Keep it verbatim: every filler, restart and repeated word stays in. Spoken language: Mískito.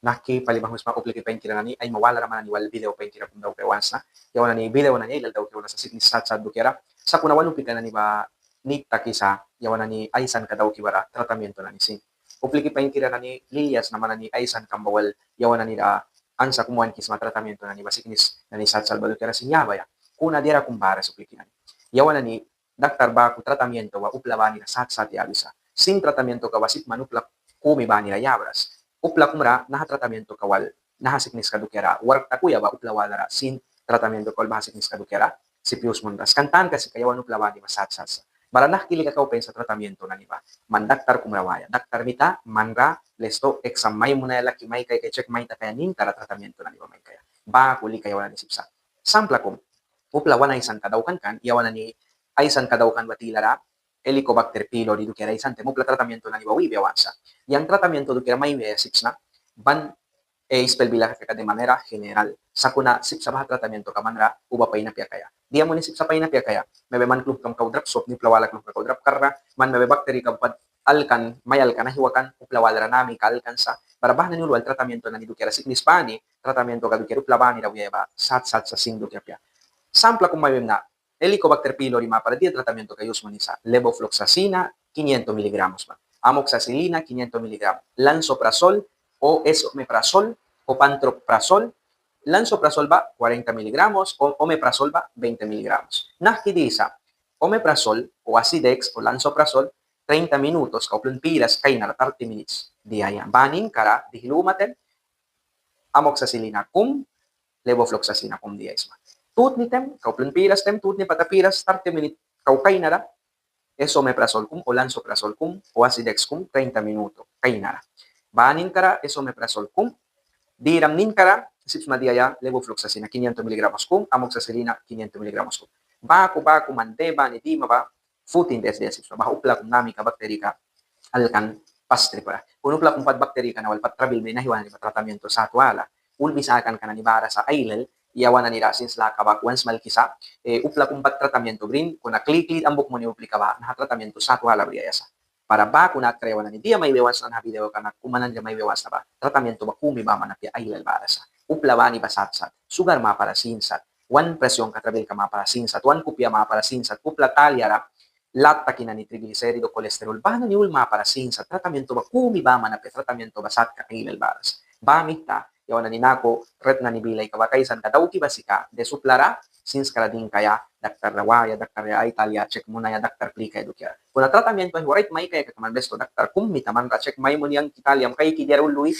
Nahki pali banghwisma upliki painkira nani, aima walara man nani wal video painkira kum daukaia want sna. Yawan nani video nani ailal daukaia want sa siknis sat sat dukiara. Sakuna wan uplika nani ba nit takisa yawan nani aisanka dauki bara tratamiento nani sin. Upliki painkira nani lilia sna man nani aisankam ba wal yawan nanira ansa kum wankisma tratamiento nani ba siknis nani sat sat ba dukiara sin yabaia. Kuna diara kum bara sa upliki nani. Yawan nani daktar baku tratamiento ba upla banira sat sat yabisa. Sin tratamientoka ba sip man upla kumi banira yabras. Upla kumra naha tratamientoka wal naha sikniska dukiara wark takuya ba upla walara sin tratamientoka wal baha sikniska dukiara sip yus munras. Kan tanka sika yawan upla bani ba sat sat sa. Bara nahki lika kau pain sa tratamiento nani ba. Man daktar kumra waia, daktar mita manra listo exam mai munaia, laki mai kaikaia, chek mai takaia, ninkara tratamiento nani ba mai kaia. Baku lika yawan nani sip sa. Sampla kum, upla wan aisanka daukan kan, yawan nani aisanka daukan ba tilara Helicobacter pylori dukiara aisan taim upla tratamiento nani ba wibia want sa. Yang tratamiento dukiara mai wiaia sip sna, ban ispel bila kaka de manera general. Sakuna sip sa baha tratamientoka manra uba pain apia kaia. Dia muni sip sa pain apia kaia. Mebe man kluhkam kau drap sop ni upla wala kluhka kau drap karra, man mebe bakterika ba pat alkan, mai alkan aihwakan, upla walara namika alkan sa. Bara baha nani ul wal tratamiento nani dukiara siknis bani tratamientoka dukiara upla banira wiaia ba sat sat sa sin dukia apia. Sampla kum mai wibia na Helicobacter pylori mapara dia tratamientoka yus munisa: levofloxacina quinientos miligramos ba, amoxicilina quinientos miligramos, lansoprazol o esomeprazol o pantoprazol. Lansoprazol ba cuarenta miligramos o omeprazol ba veinte miligramos. Nahki disa, omeprazol o acidex o lansoprazol treinta minutos, kau plun piras kainara, thirty minutes diaia. Ba ninkara dihil uma taim amoxicilina kum, levofloxacina kum diaisma. Tutni taim, kau plun piras taim, tutni pata piras, thirty minutes kau kainara, esomeprazol kum o lansoprazol kum o acidex kum treinta minuto kainara. Ba ninkara esomeprazol kum, diram ninkara sip sma diaia levofloxacina quinientos miligramos kum, amoxicilina quinientos miligramos kum. Baku baku man de bani dima ba fourteen days dia sip sma. Baha upla kum namika bakterika alkan pas tripara. Kuna upla kum pat bakterika na wal pat trabil bri na, yawan nani ba tratamiento sat wala. Ulbi sakanka nani bara sa ailal, yawan nanira sins laka bak wan smalkisa, upla kum pat tratamiento brin, kuna kli kli ambuk muni uplika ba naha tratamiento sat wala briaia sa. Bara baku natkara yawan nani dia mai wiaia want sna naha videoka na, kum man nanira mai wiaia want sna ba tratamiento ba kumi baman apia ailal bara sa. Upla bani ba sat sat, sugar mapara sin sat, wan presionka trabilka mapara sin sat, wan kupia mapara sin sat, upla taliara lat taki nani, triglicérido, colesterol, baha nani ul mapara sin sat, tratamiento ba kumi baman apia, tratamiento ba satka ailal bara sa. Baha mita yawan nani naku red nani bilaika ba aisanka dauki ba sika, des uplara sinskara dingkaia, daktarra waia, daktarra ai talia, chek munaia, daktar plikaia dukiara. Kuna tratamiento aihwa rait maikaia kaka man, besto daktar kum mita manra chek mai muni, yang ki taliam kaiki diara ul lui,